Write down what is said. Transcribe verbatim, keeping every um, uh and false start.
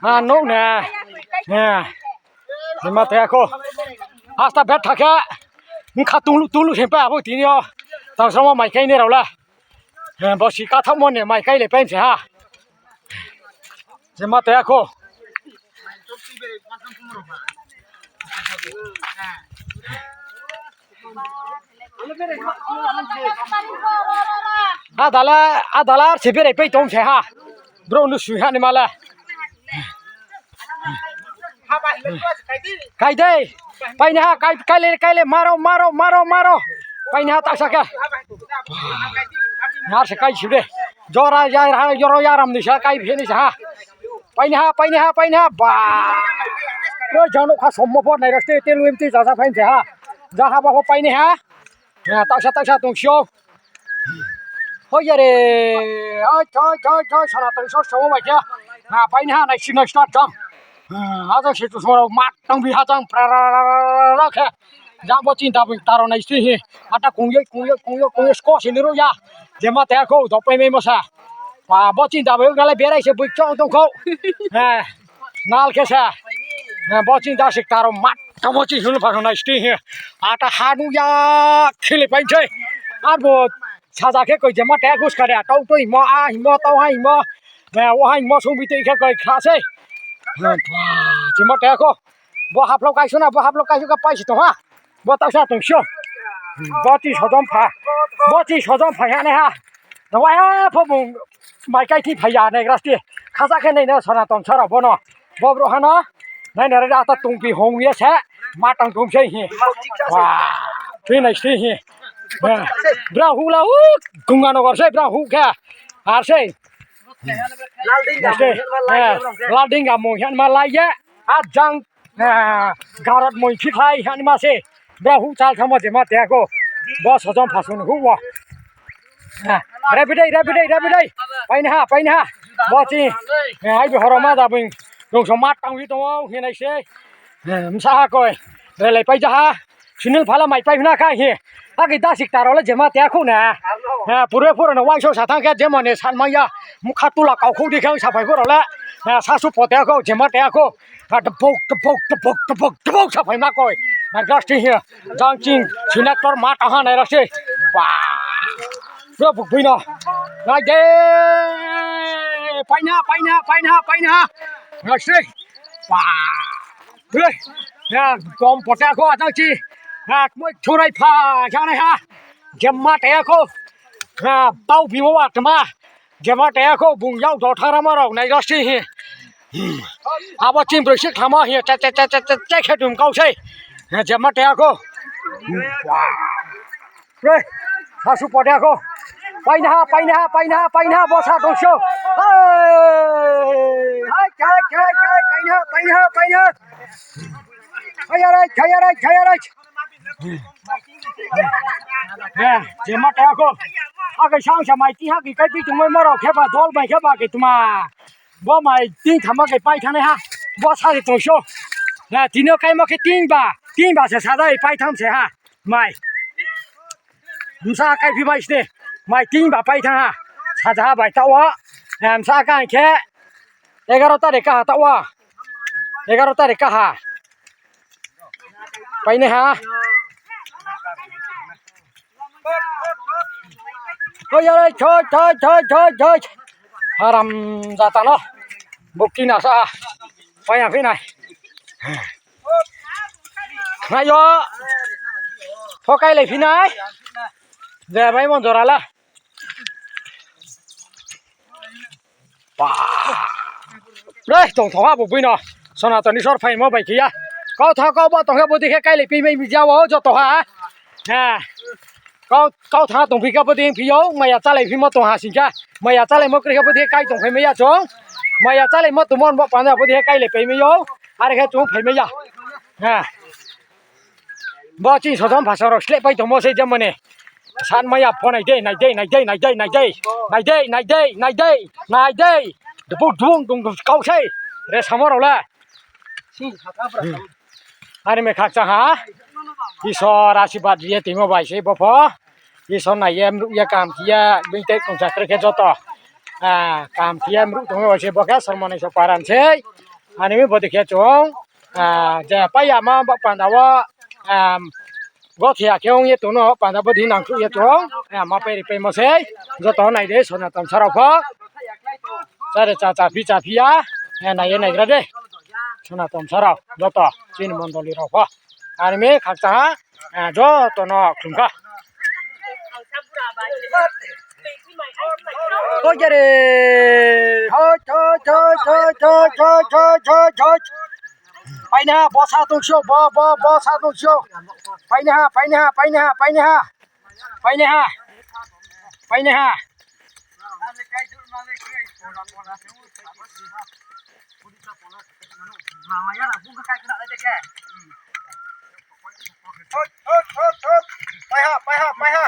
Ha, no ne. Ha. Jema te akho. Hasta bet thakhe. Nkha tunglu tunglu se pa abo tini yo. Tang samo mai kai ne rao la. Bo si kathaohmo ni mai kai le pai se ha. Jema te akho. Adala, adala se berai pai tong se ha. Bro nu sui ha ni mala. Kai dei. Paini ha, kai, kai le, kai le, maro, maro, maro, maro. Paini ha, taksa khe. Ngar se kai sire. Jora ya, jora ya ram ni sa, kai bhe ni sa ha. Paini ha, paini ha, paini ha, ba. Ro jano kha sommo por nai raste, te luim ti jasa paini ha. Jaha ba ho paini ha. Ya, taksa, taksa tong sio. Hoi ya re. Oi, choi, choi, choi, sana tong sio, somo bai khe. Na, paini ha, nai si, nai start jam. Hajang se tu soro mat tang bi hajang pra ra ra ra ra ra khe. Jang bo chinta bung taro nai sti hi. Ata kung yoi, kung yoi, kung yoi, kung yoi, sko se ni ro ya. Jema te akho, do pai mai mo sa. Pa, bo chinta bung gale berai se bui chong tong kho. Eh, nal khe sa. Eh, bo chinta sik taro mat. Tamo chi hunu pa nai sti hi. Ata hanu ya khili pai se. Ar bo saja khe koi jema te akho skare. Tau tui mo, a hi mo, tau ha hi mo. Eh, o ha hi mo sung bi tui khe koi kha se. Eh, pa, jema te akho. Bo haphlok kaisuna, bo haphlok kaisuna paisi tong ha. Bo taksa tong sio. Bo chi sojom pha. Bo chi sojom pha ya nai ha. Wa ya pho bung mai kai thi phai ya nai grasti. Khasa khe nai na sana tong sara bono. Bo bro hano. Nai na re ata tong pi hong ye se. Ma tang tong se hi. Wa. Tui nai se hi. Bra hu la u. Kunga no gor se bra hu khe. Ar se. Lalding ga mo hian ma lai ye. Ajang. Eh, garot moi phikhlai hani ma se. Bra hu chal thamo jema te akho. Bo sojom phasun hu wo. Eh, rebi dei, rebi dei, rebi dei. Paini ha, paini ha. Bo chi. Eh, ai bi horoma da bung. Dong so mat tang wi tong wo hinai se. Eh, msa ha koi. Relai pai ja ha. Sunil phala mai pai hna kha hi. Agi dasik taro le jema te akho na. Eh, purbe pura no waiso sa thang khe jema ne san mai ya. Mukha tula kau khou di khe sa phai pura le. Eh, sasu po te akho, jema te akho. Ha, tebok, tebok, tebok, tebok, tebok sa phai ma koi. Na gas ti hi. Jang ching, selector ma ta ha nai ra se. Ba. Bro, buk bui no. Nai de. Paina, paina, paina, paina. Nai se. Ba. Bre. Ya, kom pote ko atang chi. Ha, kmoi thurai pha, jang nai ha. Jemma te ko. Ha, tau bimo wa tma. Jemma te ko bung yau do thara ma rao nai gas ti hi. Abo chim broi sik thama hi, cha, cha, cha, khe dum kau sei. Jemma te ko. Re, sasu pode ko. Paina ha, paina ha, paina ha, paina ha, bo sa dong sio. Hai, hai, hai, hai, paina ha, paina ha, paina ha. Hai, arai, hai, arai, hai, arai. Eh, jemma te ko. Ake sang sa mai ti ha ki kai pi tung mai ma rao khe ba dol bai khe ba ke tma. Bo mai ting thama ke pai thang nai ha. Bo sa de tong sio. Eh, tini o kai ma khe ting ba, ting ba se sa dai pai thang se ha. Mai. Msa kai phi mai sne. Mai ting ba pai thang ha. Saja ha bai ta wo. Em sa kai khe. Egaro tari kaha ta wo. Egaro tari kaha. Paine ha. Oi, oi, choi, choi, choi, choi, choi. Haram jata no. Bukti na sa. Pai yang phi nai. Nai yo. Pho kai le phi nai. Je bai mon jora la. Ba. Bre, tong thong ha bo bui no. Sonatoni sor phaimo bai khe ya. Kau tha kau ba tong khe bo dei khe kai le pi mai mi ja wo joto ha. Ha. Kau, kau tha tong phi khe bo dei phi yo, maya chálai phi mo tong ha sing kha. Maya chálaimo kri khe bo dei kai tong phai mai ya chung. Maya chálaimo tong mon bo panda bo dei kai le pai mai yo. Are khe chung phai mai ya. Ha. Bo chini sojom phasa rao sleh pai tongmo se jemone. San maya pho nai dei, nai dei, nai dei, nai dei, nai dei. Nai dei, nai dei, nai dei, nai dei. Dubung, dubung, dubung, dubung, kau sei. Re samo rao le. Are me khakchang ha. Isor asibad ri ye tongmo bai se bo pho. Isor nai ye mruh ye kaham khe ye, bini tei tongsa kre khe joto. Ah, kaham khe ye mruh tong ou se bo khe Sormonaiso para ni sei. Ani mi bodei khe chung, ah, je pai yama ba panda wo, ah, gothe ya khe ong ye tong no, panda bodei nangkhruh ye chung, ah, ma pai ri paimo sei. Joto nai di, Sonaton sa rao pho. Chare cha, chaphi chaphi ya, eh, nai ye naigra di. Sonaton sa rao, joto, chini mondoli rao pho. Ani mi khakchang ha, eh, joto no khlum kha. Hoi khe re. Hoi, hoi, hoi. Paini ha, bo sa tong sio, bo, bo, bo sa tong sio. Paini ha, paini ha, paini ha, paini ha. Paini ha. Paini ha. Pai ha, pai ha, pai ha.